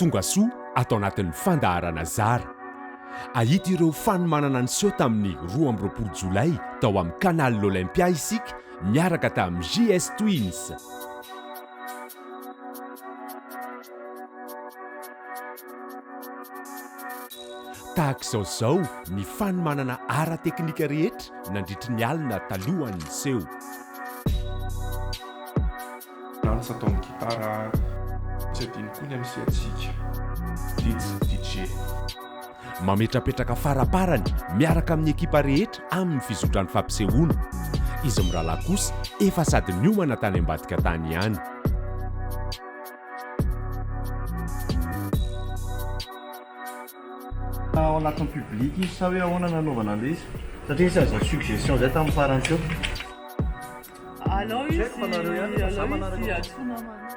Tonga soa ato anatin'ny fandaharana Zara. Hahita ireo fanomanana niseho tamin'ny 22 jolay tao amin'ny Canal Olympia isika niaraka tamin'ny JS Twins. Tahaka izao izao ny fanomanana ara-teknika rehetra nandritry ny alina talohan'ny seho. Danse atao amin'ny gitara. Tsy adino koa ny MC antsika, Didz DJ. Mametrapetraka faraparany miaraka amin'ny ekipa rehetra amin'ny fizotran'ny fampisehoana. Izy mirahalahy kosa efa sady niomana tany ambadika tany ihany. Ao anatin'ny public izy sa hoe ahoana nanaovana an'ilay izy? Satria nisy an'izay suggestion izay tamin'ny farany teo. Alao izy, alao izy antsoina namana.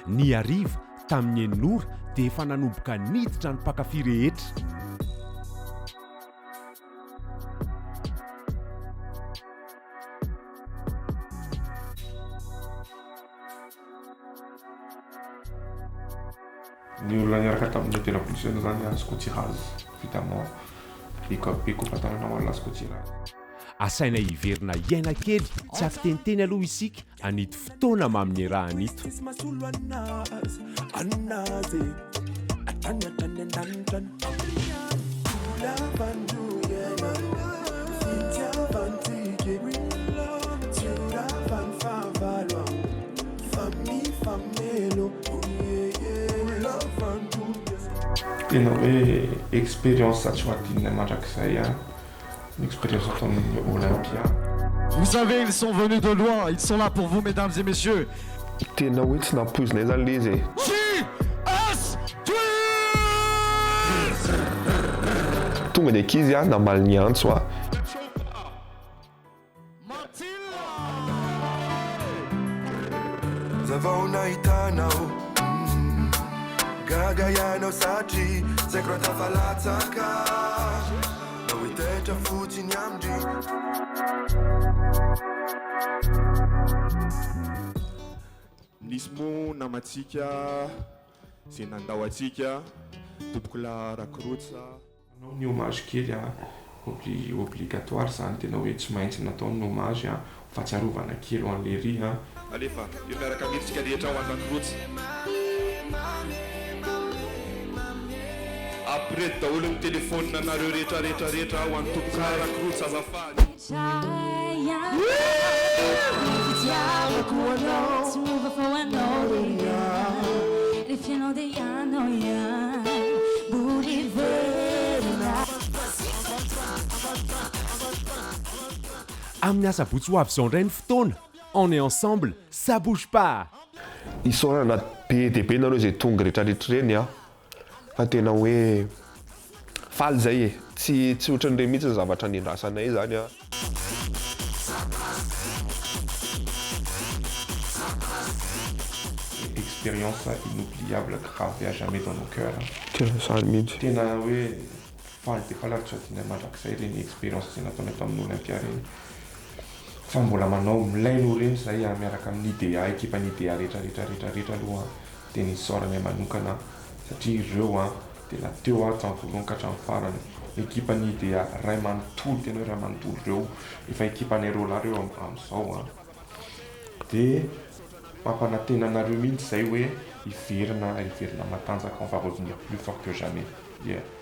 Ny hariva, tamin'ny enina ora, dia efa nanomboka niditra ny mpankafy rehetra. Ny olona niaraka tamin'ny de la Poussière zany a Skotiraz, évidemment, be kofatanana ho an'i Skotiraz. Asaina hiverina hiaina kely tsy ampiteniteny aloha isika an'ito fotoana mamy niarahana ito. Tena hoe expérience tsy ho adinonay mandrakizay an, ny expérience ataon'ny Olympia. Vous savez, ils sont venus de loin, ils sont là pour vous mesdames et messieurs. Tena hoe tsy nampoizinay zany le izy e. JS Twins! Tonga ny ankizy a, namaly ny antso a. Za vao nahitanao mm, Gaga ianao satria tsy haiko raha tafalatsaka Na hoe taitra fotsiny amindry. Nisy moa namantsika izay nandao antsika, Tompokolahy Rakorotsa. Manao ny hommage kely a, obli obligatoire zany tena hoe tsy maintsy natao ny hommage a, ho fahatsiarovana kely ho an'i Lery a. Alefa, eo miaraka amir tsika rehetra ho an'Rakorotsa. Apireto daholo ny telephone nareo rehetra rehetra rehetra ho an'i Tompokolahy Rakorotsa azafady. Amin'ny asabotsy ho avy izao indray ny fotoana, on est ensemble, ça bouge pas! Isaorana be dia be nareo izay tonga retraretra ireny an! Fa tena hoe faly zay e! Tsy tsy ohatran'ireny mihitsy ny zavatra nendrasanay zany an! Expérience inoubliable gravée à jamais dans nos cœurs. Tena zany mihitsy. Tena hoe faly dia faly ary tsy ho adinonay mandrakizay ireny expérience izay nataonay tamin'ny Olympia ireny. Fa mbola manao milay noho ireny izahay miaraka amin'ny IDEA, ekipan'ny IDEA rehetra rehetra rehetra rehetra aloha an. Dia ny isaoranay manokana satria ireo an tena teo hatramin'ny voalohany ka hatramin'ny farany. Ny ekipan'ny IDEA ray manontolo, tena hoe ray manontolo ireo, efa ekipanay roalahy ireo amin'izao an. Dia mampanantena anareo mihitsy izay hoe hiverina, hiverina matanjaka, on va revenir plus fort que jamais. Yeah.